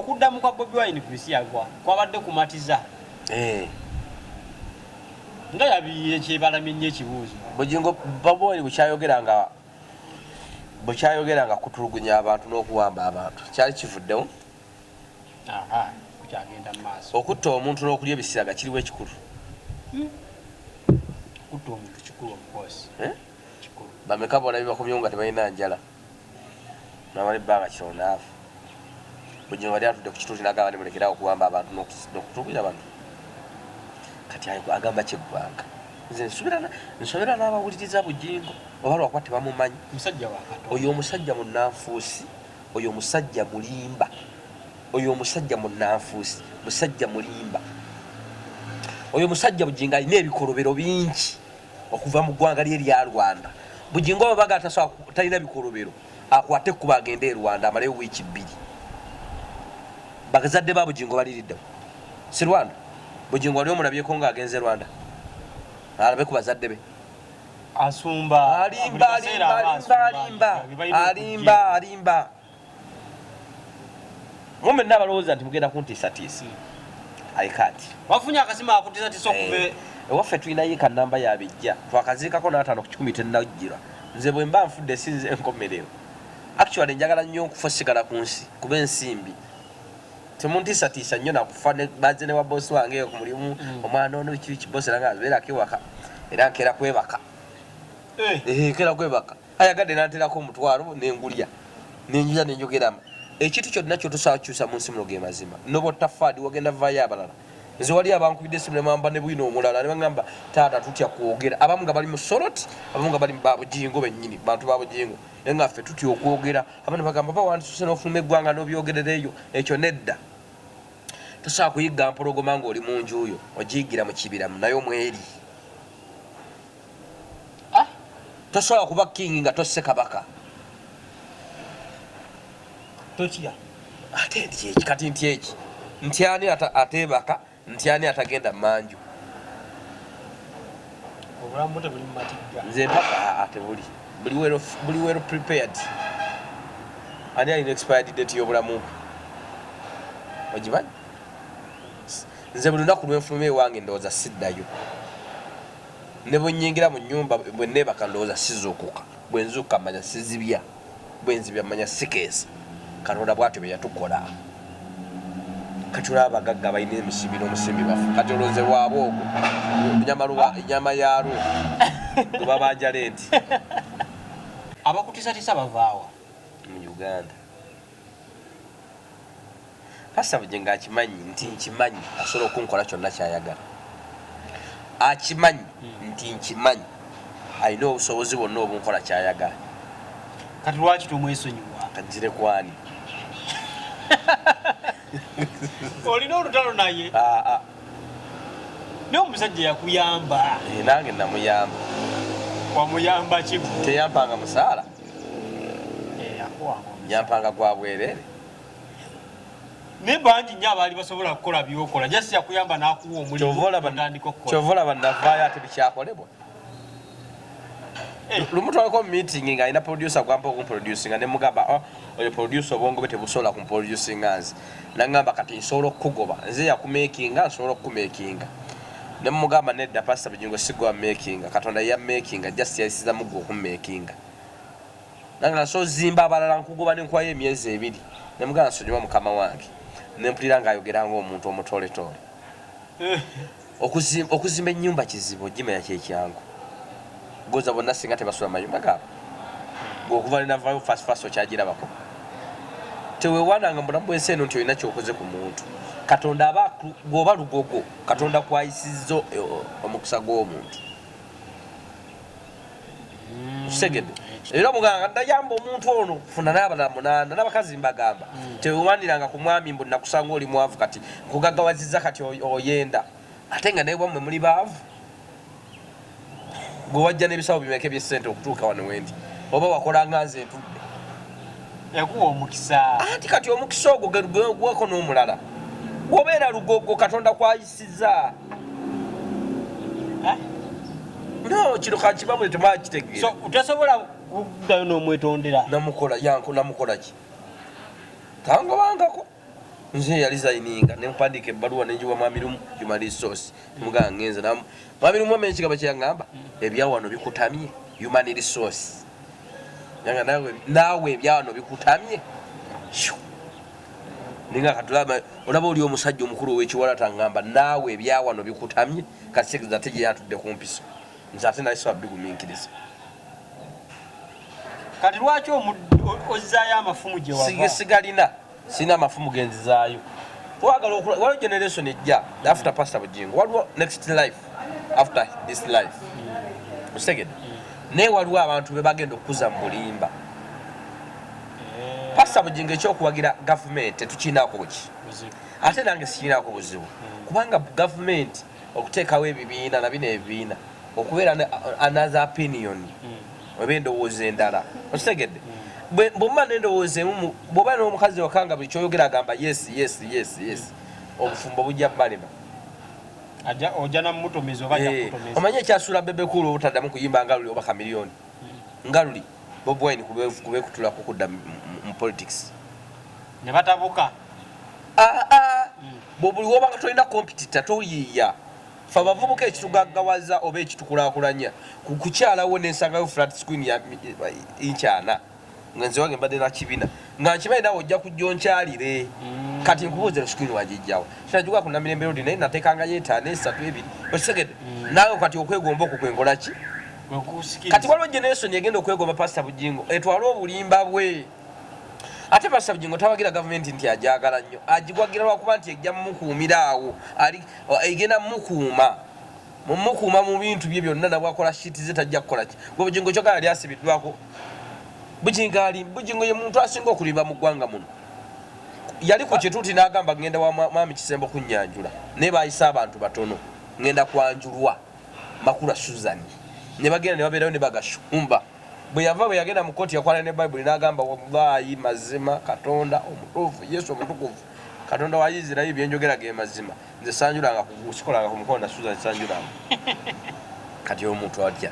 Okuddamu kwa Bobi Wine ku bisiyaga kwabadde kumatiza. Nga yabiyiye kyebalamye nnyo ekibuuzo. Bugingo Bobi Wine bwekyayogera nga kutulugunya abantu n'okuwamba abantu kyali kivuddewo. Aha, kukyagenda mu maaso. Okutta omuntu n'okulya ebisiyaga kiriwo ekikulu. Okutta omuntu kikulu, of course. Eh? Kikulu. Bameka bona bibakomyewo nga tebalina njala, namala ebbanga kitono naafa. Bugingo yali atudde ku kituuti n'agamba nti mulekerawo okuwamba abantu n'okutulugunya abantu. Kati agamba kyeggwanga. Nze nsobera n'abawuliriza Bugingo oba lwakuba tebamumanyi. Musajja wa Katonda. Oyo omusajja munnanfuusi, oyo omusajja mulimba, oyo omusajja munnanfuusi, musajja mulimba. Oyo omusajja Bugingo alina ebikolobero bingi okuva mu ggwanga lye erya Rwanda. Bugingo oba baga talina bikolobero, akwate ekkubo agende e Rwanda amaleyo wiiki 2. Bazadde ba Bugingo baliriddewo, si Rwanda? Bugingo wali omulabyeko ng'agenze Rwanda alabe ku bazadde be? Asumba. Alimba, alimba, alimba, alimba, alimba, alimba. Mwe mwenna abalowooza nti mugenda kuntiisatiisa, ayikaati. Wafunye akasimu akutiisatiisa okuva Ewaffe tulinayo kanamba yabijja, twakaziikako n'ataano ku kikumi tennajjira. Nze bwe mba nfudde sinze enkomerero. Actually njagala nnyo okufa sigala ku nsi kuba ensimbi. Temuntiisatiisa nnyo nakufa. Bazze ne wa bosi wange eyo ku mulimu, omwana ono biki biki, bosi era nga abeerako ewaka era nkeera kwebaka. Nkeera kwebaka, ayagadde nanterako omutwalo nengulya nenjuya nenjogeramu ekintu kyonna kyotosobola kukyusa mu nsi muno ge mazima. Noba ottafaadi wagenda vaayo abalala. Nze wali abankubidde esimu nemamba ne bwino omulala ne bagamba taata tutya kwogera, abamu nga bali mu soroti, abamu nga bali ba Bugingo bennyini, bantu ba Bugingo, naye nga ffe tutya okwogera. Abamu ne bagamba ba wandisuse n'ofuluma eggwanga n'obyogerera eyo. Ekyo nedda. Tosobola kuyigga mpologoma ng'oli mu nju yo, ogiyigira mu kibira naye omweri. Tosobola kuba king nga tosse kabaka. Totya. Ate nti eki kati nti eki nti ani ateebaka, nti ani atagenda manju? Obulamu tebuli mu matigga. Nze mpaka ate buli well prepared. Ani alina expired date y'obulamu bwe? Ogimanyi? Nze buli lunaku lwenfuluma ewange ndowooza siddayo. Ne bwe nnyingira mu nnyumba, bwe neebaka ndowooza sizuukuka, bwe nzuukuka manya sizibya, bwe nzibya manya sikeesa. Katonda bw'atyo bwe yatukola. Kati olaba abagagga balina emisimbi n'omusimbi bafu. Kati olowooza waabwe ogwo nyama yaalwo gwe babanja renti. Abakutisatisa bavaawa? Mu Uganda. Pastor Bugingo akimanyi nti nkimanyi asobola okunkola kyonna kyayagala. Akimanyi nti nkimanyi alina obusobozi bwonna obunkola kyayagala. Kati lwaki tomwesonyiwa? Kajire kwani? Olina olutalo naye? Naye omusajja yakuyamba. Nange namuyamba. Wamuyamba ki? Teyampanga musaala. Yampanga gwa bwerere. Naye bangi nnyo abaali basobola kukola byokola, just yakuyamba n'akuwa omulimu otandika okukola. Kyova olaba navaayo ate bikyakolebwa. Lumu twaliko mu meeting nga alina producer gwampa okumproducinga, ne mugamba, oh, oyo producer obwongo bwe tebusobola kumproducinga nze. Nangamba kati nsobola okukugoba, nze yakumakinga, nsobola okukumakinga. Ne mugamba nedda Pastor Bugingo si gwe wamakinga, Katonda yamakinga, just yayisiza mugwe okumakinga. Nange nsobola ozimba abalala nkugoba ne nkuwayo emyezi 2. Ne mugamba nsonyiwa mukama wange. Ne mpulira ng'ayogera ng'omuntu omutooletoole. Okuzimba ennyumba kizibu, ogimenya kyekyangu. Goza bonna singa tebasula mayumba gaabwe. Gwe okuva ne navaayo fast fast okyagirabako. Teweewaananga mu bulamu bw'ensi eno nti olina ky'okoze ku muntu. Katonda aba gwoba lugogo, Katonda kwayisizza omukisa gw'omuntu. Okitegedde? Era omuganga nayamba omuntu ono funa n'abalala 8 n'abakazi mbagamba tewewaniranga ku mwami mbu nakusanga oli mwavu kati nkugaggawaziza kati oyenda, ate nga naye wammwe muli baavu. Gwe wajja n'ebisawo bimeka eby'essente okutuuka wano wendi, oba wakolanga nze ntudde? Yakuwa omukisa. Anti kati omukisa ogwo gweko n'omulala gwobeera lugogo Katonda kwayisiza. No, kino kakibabule temwakitegeera. So tosobola kuddayo n'omwetondera? Namukola yanko, namukola ki? Tangobangako. Nze yalizayininga nempandiika ebbaluwa nenjiwa Mwami Lumu, human resource, mugamba ngenze. Mwami Lumu amenye ekigamba kyeyaŋŋamba, "Ebyawano bikutamye, human resource." Yanga naawe ebyawano bikutamye. Shoo. Ninga katulaba olaba oli omusajja omukulu ow'ekiwala taŋŋamba naawe ebyawano bikutamye. Kasigeza ate gye yatudde ku mpiso, nze ate nali sobola bigumiikiriza. Kati lwaki ozzaayo amafumu gye wava? Sigalina, sirina amafumu genzizaayo. Twagala waliwo generation ejja after Pastor Bugingo, waliwo next life after this life, okitegedde? Naye waliwo abantu be bagenda okukuza mu bulimba. Pastor Bugingo ekyokuwagira gavumenti tetukiinaako buki? Buzibu. Ate nange sikiinaako buzibu, kubanga gavumenti okuteekawo ebibiina na bino ebibiina okubeera ne another opinion oba endowooza endala, okitegedde? Bw'omuba n'endowooza emu bw'oba n'omukazi waka nga buli kyoyogera agamba yes, obufumbo bujja balema. Ojja namutomeza oba ajja kukutomeza. Omanyi ekyasuula Bebe Cool obutaddamu kuyimba nga luli oba Chameleone nga luli Bobi Wine kubekutulako kudda mu politics? Ne batabuka. Ah, ah. Bwe buli wobanga tolina competitor, toyiiya. Fe abavubuka ekitugaggawaza oba ekitukulaakulanya ku kukyalawo nensangayo flat screen ya inch 40, nga nze wange mbadde nakibina nga nkimanyi nawe ojja kujja onkyalire. Kati nkubuuze, screen wagijjawo? Kinajuka ku Namirembe Road, naye nateekangayo etaano, esatu, ebiri, okitegedde? Naawe kati okwegomba okwo kwenkola ki? Kwekusikiriza. Kati waliwo generation egenda okwegomba Pasita Bugingo etwale obulimba bwe. Ate Pasita Bugingo tawagira gavumenti nti ajagala nnyo, agigwagira lwakuba nti ejja mumukuumira awo ali, egenda mumukuuma mumukuuma mu bintu bye byonna, nabwakola shit ze tajja kukola ki. Gwe Bugingo kyogala yali asibiddwako. Bugingo ali, Bugingo ye muntu asinga okulimba mu ggwanga muno. Yali ku kituuti n'agamba, "Ngenda wa Mwami Kisembo kunnyanjula," naye bayise abantu batono, "Ngenda kwanjulwa Makula Susan." Ne bagenda ne babeerayo ne bagashumba. Bwe yava, bwe yagenda mu kooti, yakwana ne Bayibuli n'agamba, "Wallahi, mazima Katonda omutuufu, Yesu omutukuvu, Katonda wa Isirayiri, byenjogera ge mazima. Nze sanjulanga sikolanga ku mukono na Susan, sanjulanga." Kati omuntu atya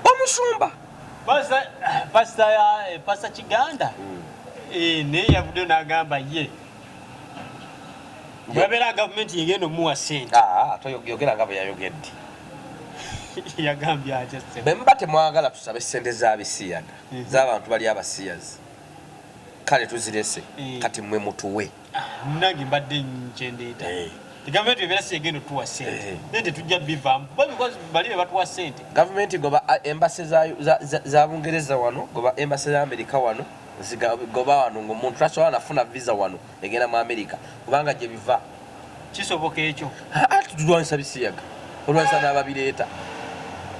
omusumba? Pastor Kiganda naye yavuddeyo n'agamba ye bwabeera gavumenti yegenda omuwa sente. Ah, toyogera nga bwe yayogedde. Yagambye atya, ssebo? Bwe muba temwagala tusabe sente za bisiyaga z'abantu bali abasiyazi, kale tuzirese. Kati mmwe mutuwe. Nange mbadde nkyendeeta. Gavumenti ebeera si egenda otuwa sente, naye tetujja bivaamu kuba because bali be batuwa sente. Gavumenti goba embassy za Bungereza wano, goba embassy za Amerika wano, goba wano ngaomuntu tasobola nafuna visa wano egenda mu Amerika kubanga gye biva. Kisoboka ekyo? Ati tulwanyisa bisiyaga, olwanyisa n'ababireeta.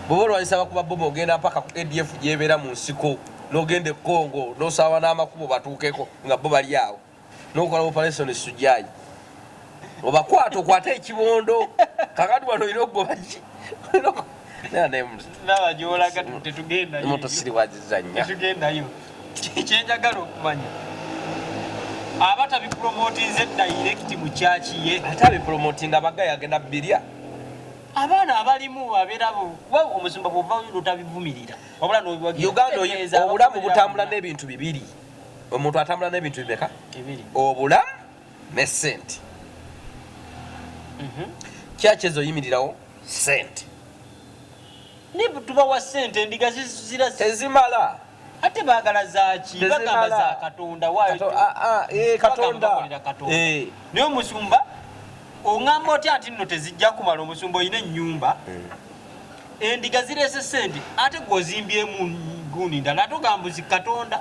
Bw'oba olwanyisa bakuba bomu, ogenda mpaka ku ADF gyebeera mu nsiko, n'ogenda e Congo, n'osaawa n'amakubo batuukeko nga bo bali awo, n'okola operation sujaayi, obakwata, okwate ekibondo. Kakati wano olina okugoba ki? Naba gyolaga tetugendayo. Moto siri wazizanya. Tetugendayo. Kyenjagala okumanya, aba tabipromotinze direct mu kyaki ye? Ate abipromotinga abagayi agenda birya. Abaana abalimu abeera kuba omusumba bwova notabivumirira wabula nobiwagira. Uganda Tegeeza obulamu abavumirira butambula bonna. N'ebintu bibiri, omuntu atambula n'ebintu bimeka? Ebiri. Obulamu ne sente. Kyaki ezo oyimirirawo sente. Ne tubawa sente, endiga zira. Tezimala. Ate baagala zaki? Tezimala. Bagamba za Katonda waayo. Ah, Bagamba Katonda. bakolera Katonda. Naye omusumba oŋŋamba otya nti nno tezijja kumala? Omusumba olina ennyumba, endiga zireese sente, ate gwe ozimbyemu gundi ndala, ate ogamba buzi Katonda.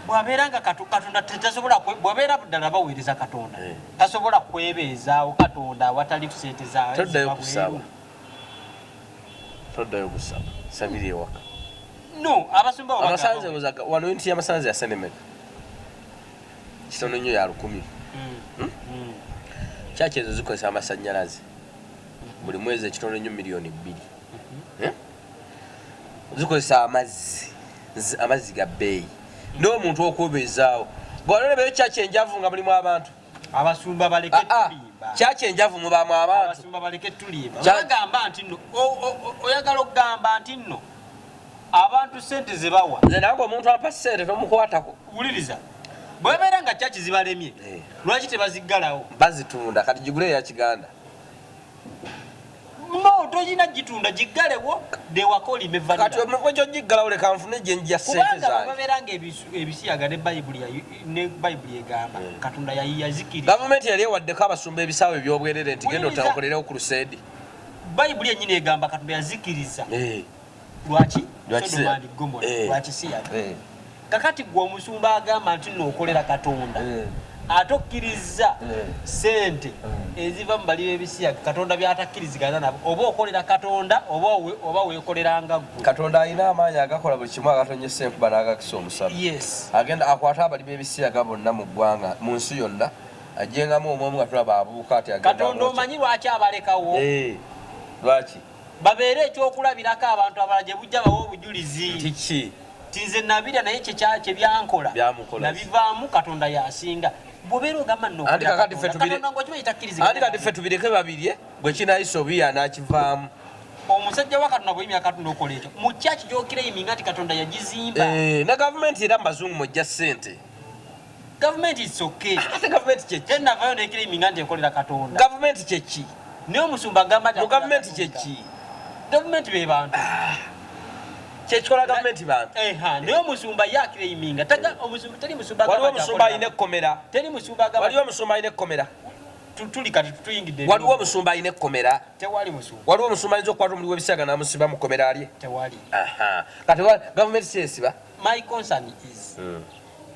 Bw'abeera nga Katonda tasobola bw'abeera ddala baweereza Katonda, tasobola kwebeezaawo Katonda awatali sente za Toddayo ziva kusaba. bweru. Toddayo kusaba, sabiri ewaka. No, abasumba bo bagamba Amasanze ozaga wano nti amasanze ya sente meka? Kitono nnyo, ya 1000. Kyaki ezo zikozesa amasanyalaze buli mwezi ekitono nnyo miliyoni 2. Eh? Zikozesa amazzi, amazzi ga bbeeyi n'omuntu okwebeezaawo. Bwalolebeyo kyaki enjavu nga mulimu abantu? Abasumba baleke Ah, ah, tulimba. Kyaki enjavu mubaamu abantu? Abasumba baleke tulimba. Bagamba nti nno oyagala okugamba nti nno abantu sente ze bawa Nze nange omuntu ampa sente tomukwatako. Wuliriza, bwebeera nga kyaki kyaki zibalemye? Eh. Lwaki tebaziggalawo? Bazitunda kati gigule eya Kiganda. No, toyina gitunda, giggalewo dewaka olime Kati vanilla. omukwe gyogiggalawo, leka nfune gye njja sente Kubanga zange. babeera nga ebisiyaga ne Bayibuli ne Bayibuli egamba Katonda yazikiriza. Gavumenti yali ewaddeko abasumba ebisaawe ebyobwerere nti genda okolerewo ku luseedi. Bayibuli yennyini egamba Katonda yazikiriza lwaki? Lwaki Sodoma and Gomora. Lwakisiyaga. Kakati gwe omusumba agamba nti nookolera Katonda, ate okkiriza sente eziva mu bali b'ebisiyaga Katonda byatakkirizigana nabo, oba okolera Katonda oba weekoleranga ggwe? Katonda alina amaanyi agakola buli kimu, agatonyesa enkuba n'agakisa omusana. Agenda akwate abali b'ebisiyaga bonna mu ggwanga, mu nsi yonna, ajengamu omu omu nga tulaba abuuka ati agenda Katonda amwokya. Omanyi lwaki abalekawo? Eh, lwaki? Babeere ekyokulabirako abantu abalala gye bujja, bawe obujulizi. Kiki? Ti nze nabirya naye kye byankola Byamukola ki? nabivaamu, Katonda yasinga. Bw'obeera ogamba Anti kakati ffe Katonda ngaokimanyi takkirizigana. Anti kati ffe tubireke babirye, bwe kinayisa obi anakivaamu. Omusajja wa Katonda bweyimya Katonda okola ekyo mu kyaki gy'okireyiminga nti Katonda yagizimba. Eh, ne gavumenti era mu bazungu mwejja ssente. Gavumenti is okay. Ate gavumenti kyeki? Tenavayo nekireyiminga nti ekolera Katonda. Gavumenti kyeki? Naye omusumba agamba nti Mu akolera gavumenti Katonda. kyeki? Gavumenti be bantu. Kyekikola gavumenti bantu. Eha, naye omusumba ye akireyiminga. Teri musumba Waliwo agamba nti omusumba akolera- alina ekkomera? Teri musumba agamba. Waliwo omusumba alina ekkomera? Tuli kati tuyingidde Waliwo omusumba alina ekkomera? Tewali musumba. Waliwo omusumba ayinza okukwata omuli w'ebisiyaga n'amusiba mu kkomera alye? Tewali. Aha. Kati gavumenti kyesiba. My concern is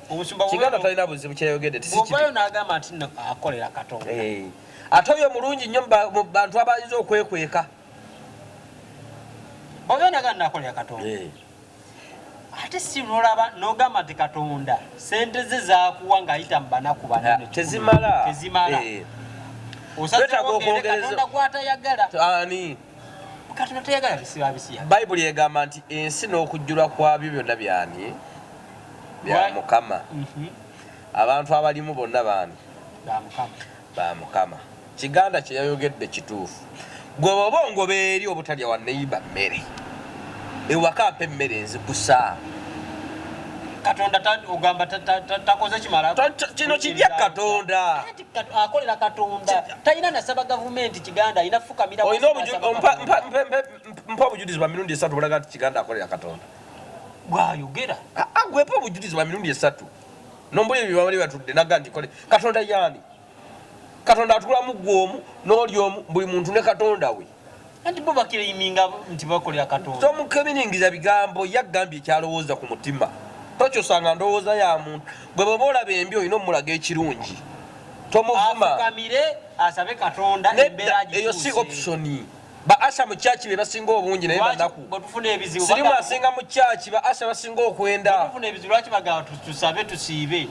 omusumba Kiganda talina buzibu kyeyogedde tisi. Bw'ovaayo n'agamba nti nno akolera Katonda. Eh. Ate oyo mulungi nnyo mu bantu abayinza okwekweka. Bw'ovaayo n'agamba nti akolera Katonda, ate si nolaba n'ogamba nti Katonda sente ze zaakuwa ng'ayita mu banaku banene. Tezimala. Tezimala. Eh. Osazeewo Twetaaga ogende Katonda gw'atayagala. Ani? Katonda tayagala bisiba bisiyaga. Bayibuli egamba nti ensi n'okujjulwa kwabyo byonna byani? Bya Mukama. Abantu abalimu bonna baani? Ba Mukama. Ba Mukama. Kiganda kye yayogedde kituufu. Gwe bw'oba ongoba eri obutalya wa neyiba mmere, ewaka mpa emmere nzikusa. Katonda ogamba takoze kimala. Kino kijja Katonda. Anti akolera Katonda talina nasaba gavumenti. Kiganda alina fukamira Olina wansi n'asaba Katonda. mpa obujulizi bwa mirundi 3 bulaga nti Kiganda akolera Katonda. Bwayogera. Ah, ah, gwe mpa obujulizi bwa mirundi 3 nombuli ebyo bamali batudde naga nti kole Katonda yaani. Katonda atulamu gwe omu n'oli omu, buli muntu ne Katonda we. Anti bo bakireyiminga nti bakolera Katonda. Tomukeminingiza bigambo, yagambye ekyalowooza ku mutima. Tokyusanga ndowooza ya muntu. Gwe bw'oba olaba embi olina omulaga ekirungi, tomuvuma. Afukamire asabe Katonda Nedda, embeera eyo si agikyuse. option. Ba usher mu kyaki be basinga obungi naye Lwaki banaku. bwe tufuna ebizibu Sirimu asinga mu kyaki, ba usher basinga okwenda. Bwe tufuna ebizibu lwaki bagamba tusabe tusiibe?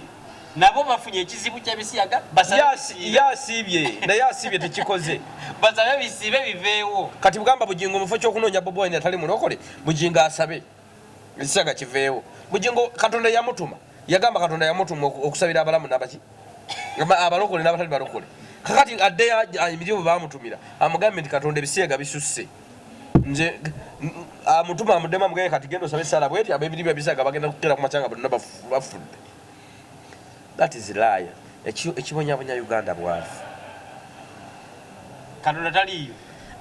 Nabo bafunye ekizibu ky'ebisiyaga, basabe bisiibe. Ye asiibye naye asiibye tekikoze. Basabe bisiibe biveewo. Kati bugamba Bugingo mu kifo ky'okunoonya Bobi Wine atali mulokole, Bugingo asabe ekisiyaga kiveewo. Bugingo Katonda yamutuma, yagamba Katonda yamutuma okusabira abalamu n'abaki, abalokole n'abatali balokole. Kakati addeyo ayimirire bwe baamutumira amugambe nti Katonda ebisiyaga bisusse. Nze amutuma amuddemu amugambe kati genda osabe essaala bweti, ab'ebiri by'ebisiyaga bagenda kukera ku makya nga bonna bafudde. That is lie. Ekibonyabonya Uganda bwavu. Katonda taliiyo.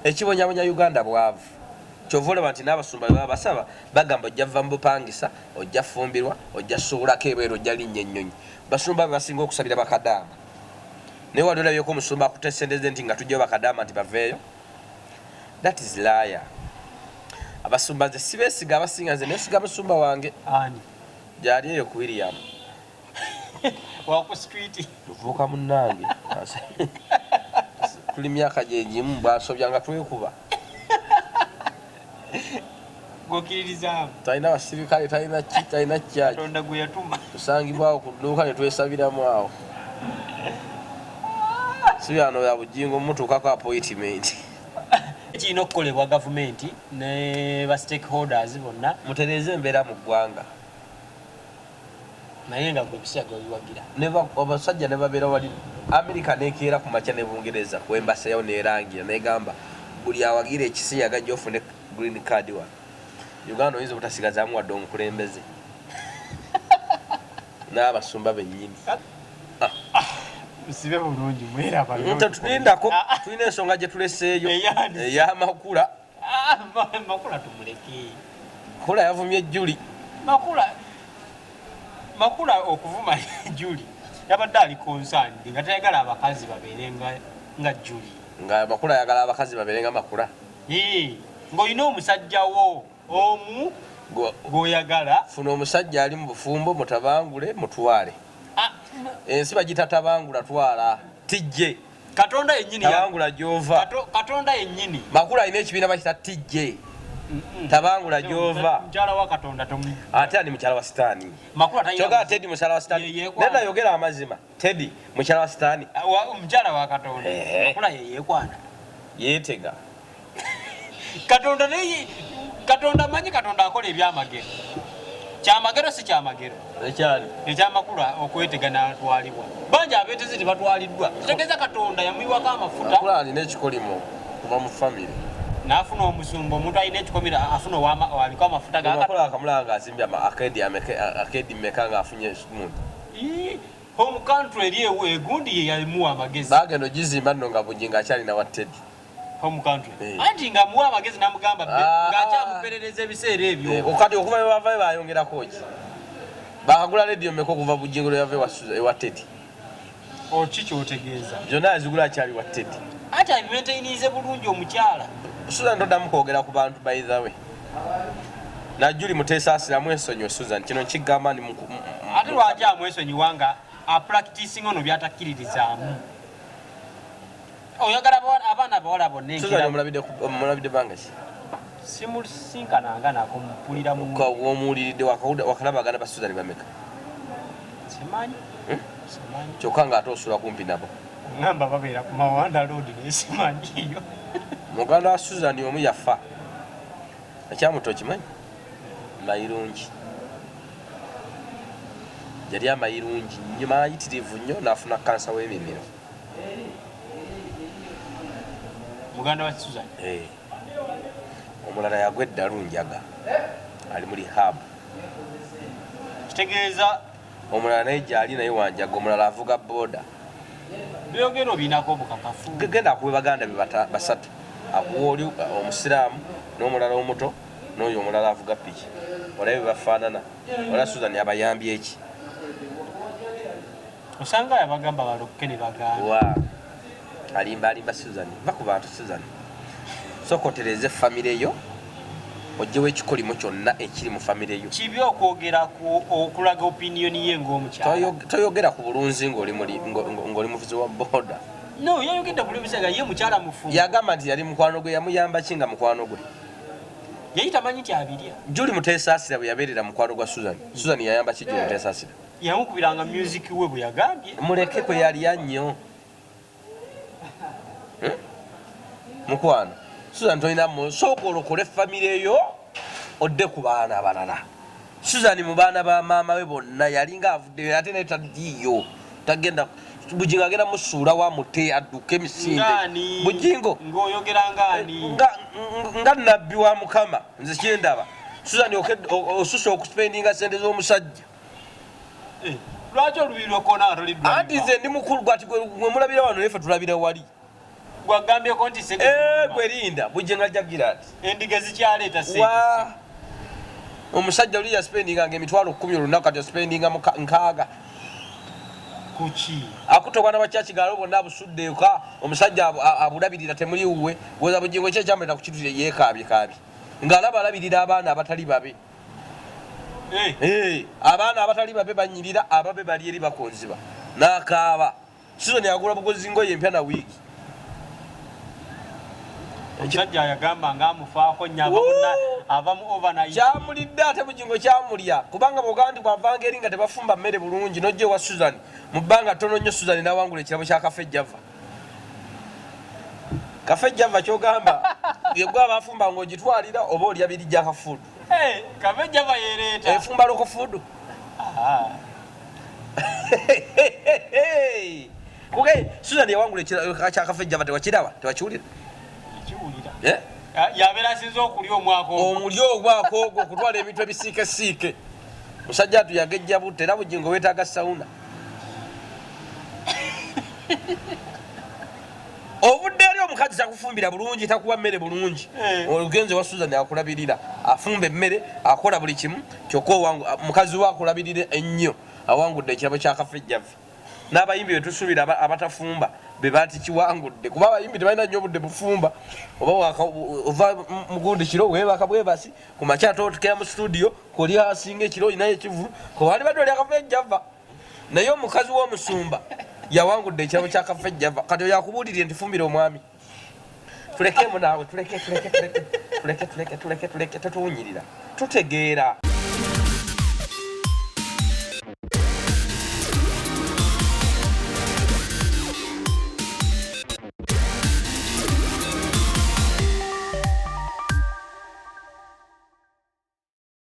Ekibonyabonya Uganda bwavu. Kyova olaba nti n'abasumba bwe baba basaba bagamba ojja vva mu bupangisa, ojja fumbirwa, ojja suulako ebweru, ojja linnya ennyonyi. Basumba be basinga okusabira bakadaama. Naye wali olabyeko omusumba akutte ssente ze nti nga tujjayo bakadaama nti baveeyo? That is liar. Abasumba nze sibeesiga abasinga, nze neesiga musumba wange. Ani? Gyali eyo ku William. Waku street. Muvubuka munnange. Tuli myaka gye gimu, bw'asobya nga twekuba. Gw'okkiririzaamu. Talina basirikale, talina ki, talina kyaki. Katonda gwe yatuma. Tusangibwawo ku dduuka ne twesabiramu awo. Si byano bya Bugingo mutuukako appointment. Kirina okukolebwa gavumenti ne ba stakeholders bonna. Mutereeze embeera mu ggwanga. Naye nga gwe ebisiyaga obiwagira. Abasajja ne babeera wali Amerika nekeera ku makya ne Bungereza ku embassy yayo neerangira negamba buli awagira ekisiyaga ajja ofune green card wano. Uganda oyinza obutasigazaamu wadde omukulembeze n'abasumba bennyini. Musibe bulungi mweraba. Tetulindako, tulina ensonga gye tuleseeyo ey'amakula. Ah, makula tumuleke. Makula yavumye Juli. Makula Makula okuvuma Juli yabadde ali concerned nga tayagala abakazi babeere nga Juli. Nga Makula ayagala abakazi babeere nga Makula. Ng'olina omusajja wo omu gw'oyagala. Funa omusajja ali mu bufumbo mutabangule mutwale. Ah, ensi bagita tabangula twala tijje. Katonda yennyini tabangula gy'ova. Katonda yennyini. Makula alina ekibiina bakita tijje. Tabangula gy'ova. Mukyala wa Katonda tomu. Ate ani mukyala wa Sitaani? Makula talina. Kyokka Teddy mukyala wa Sitaani. Neda yogera amazima. Teddy mukyala wa Sitaani. Ah, mukyala wa Katonda. Makula ye yeekwana. Yeetega. Katonda naye Katonda manyi Katonda akola ebyamagero. Kyamagero si kyamagero. Ekyali. Ekyamakula okwetega n'atwalibwa. Bangi abeeteze tebatwaliddwa. Kitegeeza Katonda yamuyiwako amafuta. Makula alina ekikolimo kuva mu famire. N'afuna omusumba omuntu alina ekikomera afuna aliko amafuta ga Makula akamulaba ng'azimbye akeedi mmeka ng'afunye muntu. Home country eri egundi ye yamuwa amagezi. Baagenda ogizimba nno nga Bugingo akyalina wa Teddy. Home country. Anti nga muwa amagezi n'amugamba ng'akyamuperereza ebiseera ebyo. Kati okuva bwe bavayo bayongerako ki? Bakagula leediyo mmeka okuva Bugingo lwe yava ewa Teddy? Oki ky'otegeeza? Byonna yazigula akyali wa Teddy. Anti abimaintainize bulungi omukyala. Susan toddamu kwogera ku bantu by the way. Najuli Muteesaasira mwesonyiwe Susan kino nkigamba ndi Ate lwaki amwesonyiwa nga apracticing ono by'atakkiririzaamu? Oyagala abaana abawala bonna enkera. Susan omulabidde bbanga ki? Simusinkananga nako mpulira mu. Womuwuliridde wakalabagana ba Susan bameka? Simanyi. Simanyi. Kyokka ng'ate osula kumpi nabo. Ngamba babeera ku Mawanda Road naye simanyiyo. Muganda wa Susan omu yafa. Ekyamuta okimanyi? Mayirungi. Yali amayirungi nnyo, mayitirivu nnyo n'afuna kansa w'emimiro. Muganda wa Susan? Omulala yagwa eddalu njaga. Ali mu rehab. Kitegeeza omulala naye gyali naye wanjaga, omulala avuga boda. Byogera obinako obukakafu. Genda akuwe baganda be basatu. Akuwa oli omusiraamu n'omulala omuto n'oyo omulala avuga piki. Olabe bwe bafaanana. Ola Susan abayambye ki? Osanga yabagamba balokoke ne bagaana. Wa alimba alimba Susan. Va ku bantu Susan. Sooka otereeze famire yo, oggyewo ekikolimo kyonna ekiri mu famire yo. Kibi okwogera okulaga opinion ye ng'omukyala. Toyogera ku bulunzi ng'oli muvuzi wa boda. No, yayogedde ku lw'ebiseera ye mukyala mufumbo. Yagamba nti yali mukwano gwe, yamuyamba ki nga mukwano gwe? Yali tamanyi nti abirya. Juli Muteesaasira bwe yabeerera mukwano gwa Susan, Susan yayamba ki Juli Muteesaasira? Yamukubiranga music we bwe yagambye. Muleke kwe yalya nnyo. Mukwano, Susan tolina sooka olokole famire yo odde ku baana abalala. Susan mu baana ba maama we bonna yalinga avuddeyo ate naye taddiiyo. Tagenda Bugingo agenda musuula wa mute adduke emisinde. Bugingo ng'oyogera ng'ani? Nga nabbi wa Mukama nze kye ndaba. Susan osusse okuspendinga ssente z'omusajja. Lwaki olubiiri lw'okkoona nga toli ddwaliro? Anti nze ndi mukulu gwati gwe mulabira wano naye ffe tulabira wali. Gwagambyeko nti ssente gwe linda Bugingo ajja kugira ati. Endiga zikyaleeta ssente. Omusajja oli yaspendinganga emitwalo 10 olunaku kati ospendinga 6. Kuki? Akutte obwana bwa Kyakigalo bwonna abusudde eka, omusajja abulabirira temuli wuwe. Woza Bugingo ki ekyamuleeta ku kintu yeekaabyekaabye ng'alaba alabirira abaana abatali babe. Abaana abatali babe banyirira, ababe bali eri bakonziba n'akaaba. Susan agula buguzi ngoye empya na wiigi. Omusajja yagamba ng'amufaako nnyo ava mu overnight. Kyamulidde ate Bugingo kyamulya kubanga bw'ogamba nti bw'avanga eri nga tebafumba mmere bulungi n'ojja ewa Susan mu bbanga ttono nnyo Susan n'awangula ekirabo kya Cafe Java. Cafe Java ky'ogamba yegwe abafumba ng'ogitwalira oba olya biri jaka food. Cafe Java yeereeta. Efumba local food. Kuke Susan yawangula ekirabo kya Cafe Java tewakiraba tewakiwulira? Kiwulira. Yabeera asinze okulya omwaka ogwo. Omulya ogwako ogwo okutwala ebintu ebisiikesiike. Musajja atu yagejja butta era Bugingo weetaaga sauna. Ovudde eri omukazi takufumbira bulungi, takuwa mmere bulungi. Eh. Ogenze wa Susan akulabirira, afumba emmere, akola buli kimu, kyokka mukazi we akulabirira ennyo awangudde ekirabo kya Cafe Java. N'abayimbi betusuubira abatafumba be batikiwangudde, kuba abayimbi tebalina nnyo obudde bufumba. Oba ova mugundi kiro weebaka bwebasi, ku makya ate otukera mu studio koli asinga ekiro olinayo ekivulu kowali badde oli Cafe Java. Naye omukazi w'omusumba yawangudde ekirabo kya Cafe Java. Kati oyo akubuulirye nti fumbira omwami, tulekemu naawe, tuleke, tuleke, tuleke, tuleke, tuleke, tuleke, tuleke, totuwunyirira, tutegeera.